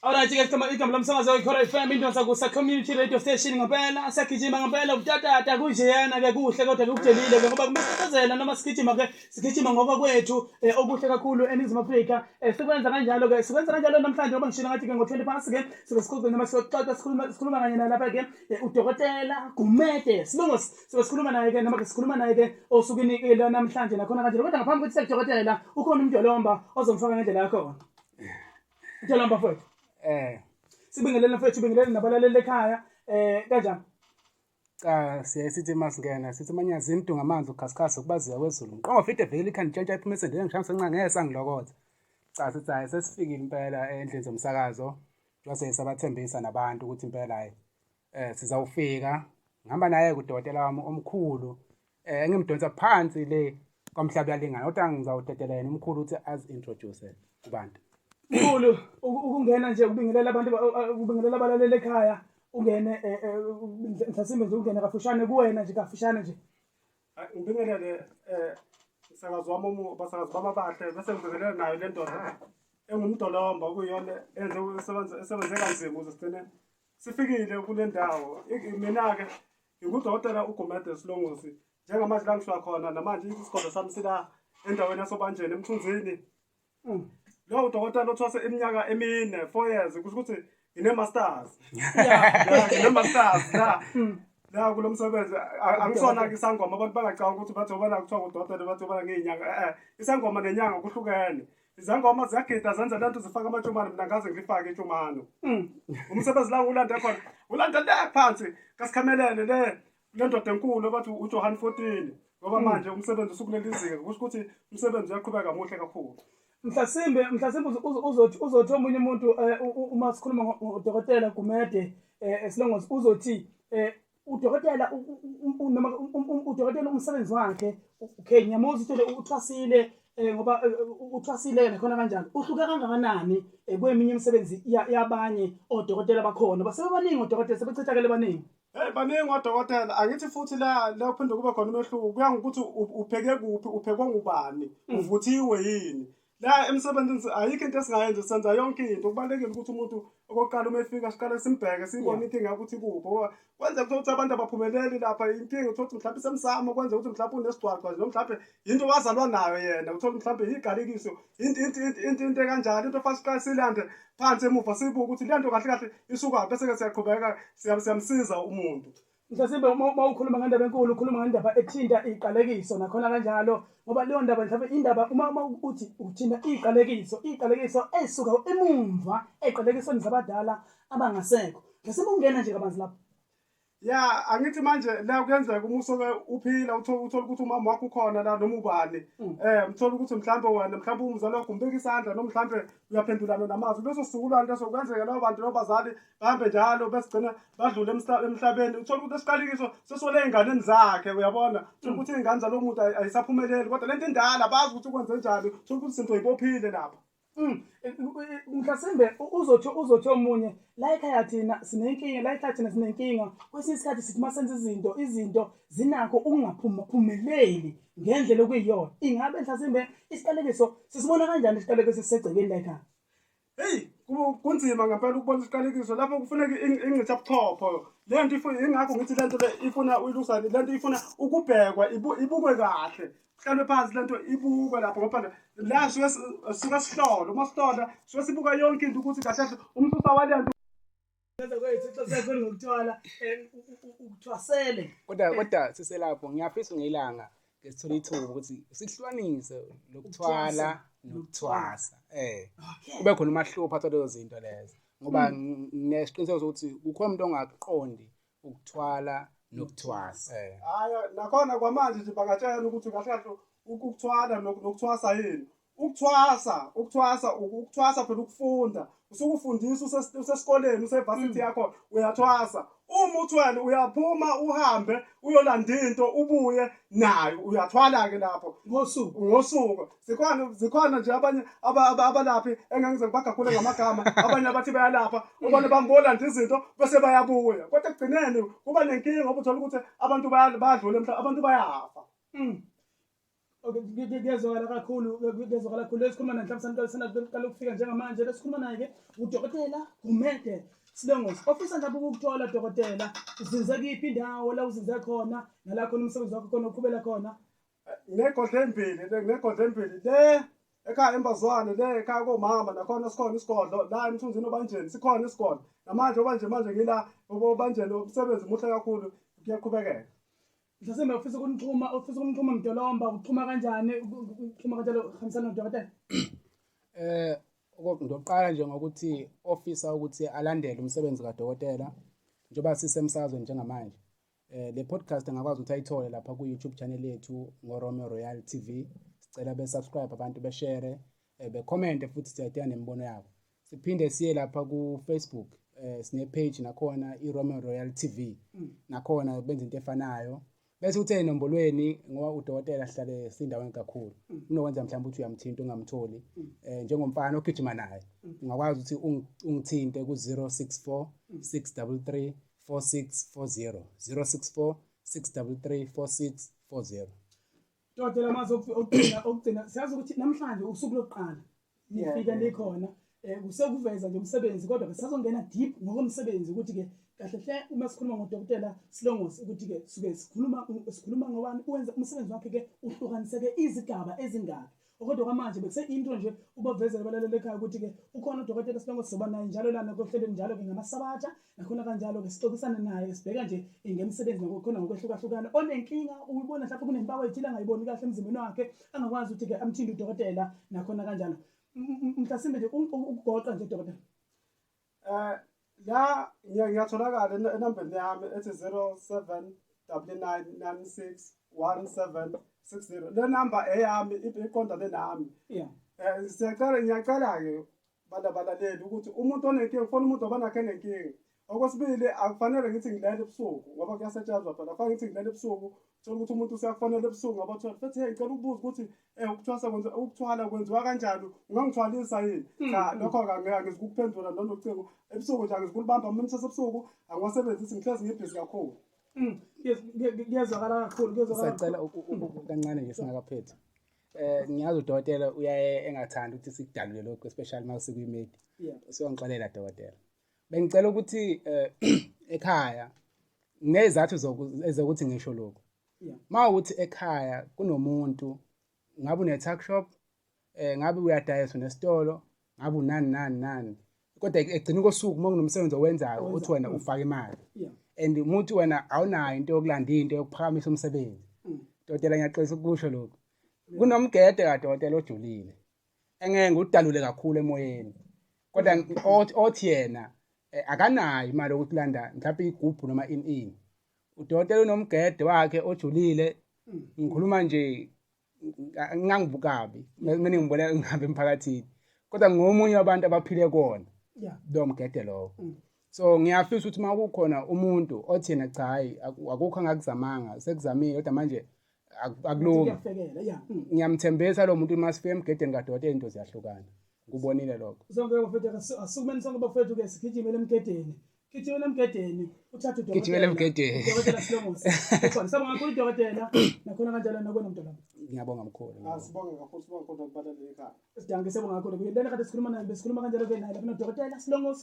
Alright ke igama igama lomsakazo weKhora FM Indonsa kusa Community Radio Station ngempela siyagijima ngempela ubutatata kunjeyana ke kuhle kodwa kukudelile ke ngoba kumesicazela noma sigijima ke sigijima ngoba kwethu eh, okuhle kakhulu eNingizimu Afrika eh, sikwenza kanjalo ke sikwenza kanjalo namhlanje ngoba ngishilo ngathi ke ngo-20 past ke sibe sikhuluma noma siyoxoxa sikhuluma sikhuluma kanye nalapha ke eh, udokotela Gumede Silungo sibe sikhuluma naye ke noma ke sikhuluma naye ke osukwini ke namhlanje nakhona kanjalo kodwa ngaphambi kokuthi sekudokotela ukhona umdolomba ozomfaka ngendlela yakhona. Mtshela bafowethu. Eh. Sibingelele mfowethu, ubingelele nabalaleli ekhaya. Eh kanjani? Cha siyaye sithi masingena sithi manyazi intunga amanzi ukhasikhasi ukubaziya kwezulu. Nqongo fide vele ikhanda ntshontsha iphuma esendeni ngishaya senca ngeke sangilokotha. Cha sithi hayi sesifikile impela endlini zomsakazo. Njengoba sabathembisa nabantu ukuthi impela hayi eh sizawufika. Ngihamba naye kudokotela wami omkhulu eh engimdonsa phansi le kwamhlaba uyalingana kodwa ngizawudedela yena umkhulu ukuthi azi introduce kubantu. Mkhulu ukungena nje ukubingelela abantu ukubingelela abalaleli ekhaya ungene eh, eh, mhlasimbe nje ungene kafushane kuwena nje kafushane nje. Ngibingelele eh msakazi wami basakazi bami abahle bese ngibingelela nayo le ndoda engumdolomba okuyiyona enze esebenze esebenze kanzima ukuze sigcine sifikile kule ndawo. Mina-ke ngingudokotela uGumede Silongosi njengamanje la ngisuka khona namanje isigodlo sami sila endaweni yasobanjeni emthunzini. Lo udokotela othwase iminyaka emine, 4 years, kusho ukuthi ngine-masters. Ngine-masters la. La kulo msebenzi angisona-ke isangoma abantu bangacabanga ukuthi bathi obana kuthiwa ngudokotela bathi obana ngiyinyanga eh isangoma nenyanga kuhlukene. Izangoma ziyagida zenza lento zifaka amatshumane mina ngaze ngilifake itshumano. Umsebenzi la ulande khona ulande le phansi kasikhamelele le le ndoda enkulu abathi uJohn 14 ngoba manje umsebenzi usukuleli zinga kusho ukuthi umsebenzi uyaqhubeka muhle kakhulu. Mhlasimbe mhlasimbe uzothi uzothi omunye umuntu eh, uma sikhuluma ngodokotela Gumede eh, Silongozi uzothi eh, udokotela noma udokotela umsebenzi wakhe okay ngiyamuzwa ukuthi uthwasile ngoba uthwasile nakhona kanjalo uhluke kangakanani kweminye imisebenzi yabanye odokotela bakhona basebebaningi odokotela sebechithakele baningi. Hey baningi odokotela angithi futhi la la kuphinde kube khona umehluko kuya ngokuthi upheke kuphi uphekwe ngubani uvuthiwe yini la emsebenzini ayikho into esingayenza senza yonke into kubalulekile ukuthi umuntu okokuqala uma efika siqale simbheke siyibone inkinga yakho ukuthi ikuphi ngoba kwenzeka ukuthi abantu abaphumeleli lapha inkinga uthole ukuthi mhlawumbe isemsamo kwenzeka ukuthi mhlawumbe unesigcwagcwa nje mhlawumbe yinto wazalwa nayo yena uthole mhlawumbe yigalekiso into into into into into ekanjalo into fanele siqale silande phansi emuva sibuke ukuthi le nto kahle kahle isuka bese-ke siyaqhubeka siyamsiza umuntu. Mhlasimbe uma ukhuluma ngendaba enkulu ukhuluma ngendaba ethinta iqalekiso nakhona kanjalo ngoba leyo ndaba mhlawumbe indaba uma uma uthi uthinta iqalekiso iqalekiso esuka emumva eqalekisweni zabadala abangasekho mhlasimbe ungena nje kabanzi lapho. Ya angithi manje la kuyenzeka uma usuke uphila uthole uthole ukuthi umama wakho ukhona la noma ubani eh uthola ukuthi mhlambe wena mhlambe umzali wakho umbeka isandla noma mhlambe uyaphendulana namazwi leso sizukulwane leso kwenzeka labo bantu labo bazali bahambe njalo besigcina badlule emhlabeni uthola ukuthi esiqalikiso sesole ey'nganeni zakhe uyabona uthola ukuthi iy'ngane zalowo muntu ayisaphumeleli kodwa lento indala bazi ukuthi kwenze njani uthola ukuthi izinto yibophile lapha. Mhlasimbe uzothi uzothi omunye la ekhaya thina sinenkinga la ekhaya thina sinenkinga kwesinye isikhathi sithi uma senza izinto izinto zinakho ukungaphumeleli ngendlela okuyiyona ingabe mhlasimbe isiqalekiso sisibona kanjani isiqalekiso sisegcekeni la ekhaya? Hey kunzima ngempela ukubona isiqalekiso lapho kufuneka ingcitha buchopho le nto ifuna ingakho ngithi le nto le ifuna uyilusane le nto ifuna ukubhekwa ibukwe kahle kuhlalwe phansi lento ibukwe lapho ngoba la suke suke sihlola uma sihlola suke sibuka yonke into ukuthi kahle kahle umsusa walento Ngenza kwethu ixoxe khona ngokuthwala ukuthwasele. Kodwa kodwa siselapho ngiyafisa ngelanga ke sithole ithuba ukuthi sihlukanise lokuthwala nokuthwasa. Eh. Kube khona umahluko phakathi kwalezo zinto lezo ngoba nginesiqiniseko sokuthi kukhona umuntu ongakuqondi ukuthwala nokuthwasa. Eh. Hayi nakhona kwamanje nje bangatshela ukuthi kahle kahle ukuthwala nokuthwasa yini. Ukuthwasa, ukuthwasa, ukuthwasa phela ukufunda. Usukufundisa usesikoleni usevasithi yakho uyathwasa. Uma uthwele uyaphuma uhambe uyolanda into ubuye nayo uyathwala ke lapho ngosuku ngosuku. Zikhona zikhona nje abanye abalaphi engangize ngibagagule ngamagama abanye abathi bayalapha ubone bambolanda izinto bese bayabuya kodwa ekugcineni kuba nenkinga ngoba uthola ukuthi abantu bayadlula emhlabeni abantu bayafa. Okay, kuyezwakala kakhulu, kuyezwakala kakhulu. Lesikhuluma naye mhlawumbe saniqala ukufika njengamanje. Lesikhuluma naye-ke udokotela Gumede Silongosi. Ofisa mhlawumbe ukukuthola dokotela, uzinze kuyiphi indawo la uzinze khona, nala khona umsebenzi wakho khona uqhubela khona? Nginegodlo embili le, nginegodlo embili le ekhaya eMbazwane, le ekhaya komama nakhona sikhona isigodlo, la eMthunzini oBanjeni sikhona isigodlo. Namanje obanje manje ngila oBanjeni, umsebenzi muhle kakhulu, kuyaqhubekeka. Mhlasimbe ufisa ukunixhuma, ufisa ukunixhuma Mdolomba, uxhuma kanjani? Uxhuma kanjalo hambisana nodokotela? Ngizoqala nje ngokuthi ofisa ukuthi alandele umsebenzi kadokotela njengoba sisemsakazweni njengamanje. Le podcast angakwazi ukuthi ayithole lapha ku YouTube channel yethu ngoRomeo Royal TV. Sicela be subscribe abantu, beshare, becomment futhi siyadinga nemibono yabo. Siphinde siye lapha ku Facebook, sine page nakhona iRomeo Royal TV. Nakhona benza into efanayo. Bese uthe enombolweni ngoba udokotela sihlale sindaweni kakhulu. Kunokwenza mhlawumbe ukuthi uyamthinta ungamtholi. Njengomfana ogijima naye. Ungakwazi ukuthi ungithinte ku 064 633 4640, 064 633 4640. Dokotela, amazwi okugcina. Siyazi ukuthi namhlanje usuku lokuqala nifika nikhona, kusekuveza nje umsebenzi, kodwa ke sisazongena deep ngokomsebenzi ukuthi ke kahle hle uma sikhuluma ngodokotela Silongosi ukuthi ke suke sikhuluma ngobani, uwenza umsebenzi wakhe ke uhlukaniseke izigaba ezingaki. Kodwa kwamanje bekuse intro nje ubavezele abalaleli ekhaya ukuthi ke ukhona udokotela Silongosi, sizoba naye njalo lana kohlelweni njalo ke ngamasabatha, nakhona kanjalo ke sixoxisane naye, sibheka nje ngemsebenzi nakhona ngokwehlukahlukana. Onenkinga uyibona mhlawumbe kunempawu ethile angayiboni kahle emzimbeni wakhe, angakwazi ukuthi ke amthinte udokotela nakhona kanjalo. Mhlasimbe nje ukugoqa nje dokotela. La ngiyatholakala enambeni yami ethi 0799961760. Le namba eyami, iqondane nami. Siyacela, ngiyacela-ke bantu abalaleli ukuthi umuntu onenkinga ufuna umuntu abanakhe enenkinga. Okwesibili, akufanele ngithi ngilele ebusuku ngoba kuyasetshenzwa phela. Akufanele ngithi ngilele ebusuku, uthola ukuthi umuntu useyakufonela ebusuku ngabo 12, futhi hey, ngicela ukubuza ukuthi ukuthwasa kwenziwa, ukuthwala kwenziwa kanjani, ungangithwalisa yini? Cha, lokho-ke angizukukuphendula nocingo ebusuku nje, angizukulibamba uma nisesebusuku, angiwasebenzisi, ngihlezi ngibhizi kakhulu. Kuyezwakala kakhulu, kuyezwakala. Siyacela kancane nje singakaphethi. Ngiyazi udokotela uyaye engathandi ukuthi sikudalule lokhu, especially uma sikwi-media. Usiyongixolela dokotela. Bengicela ukuthi ekhaya nginezizathu ezokuthi ngisho lokhu. Uma ukuthi ekhaya kunomuntu, ngabe une-tuck shop, ngabe uyadayisa unesitolo, ngabe unani nani nani, kodwa ekugcineni kosuku uma kunomsebenzi owenzayo uthi wena ufaka imali. And umuntu wena awunayo into yokulanda into yokuphakamisa umsebenzi. Dokotela, ngiyaxolisa ukusho lokhu. Kunomgede kadokotela ojulile engeke ngudalule kakhulu emoyeni, kodwa othi yena akanayo imali yokulanda mhlawumbe igubhu noma ini ini. Udokotela unomgede wakhe ojulile. Ngikhuluma nje ngangibukabi mina ngibona ngihambe emphakathini, kodwa ngomunye wabantu abaphile kona lo mgede lowo. So ngiyafisa ukuthi uma kukhona umuntu othi yena cha, hayi, akukho angakuzamanga, sekuzamile kodwa manje akulungi, ngiyamthembisa lo muntu uma sifika emgedeni kadokotela into ziyahlukana. Ngikubonile lokho. Sonke bafethu, asukumeni sonke bafethu ke sigijimele emgedeni. Gijimela emgedeni, uthathe udokotela. Gijimela emgedeni. Udokotela Silongosi. Ukhona. Siyabonga kakhulu dokotela. Nakhona kanjalo nakwena Mdolomba. Ngiyabonga mkhulu. Sibonge kakhulu, sibonge kakhulu nakubalaleli ekhaya. Sidanke, siyabonga kakhulu. Lena kade sikhuluma naye, besikhuluma kanjalo ke naye lapha nodokotela Silongosi.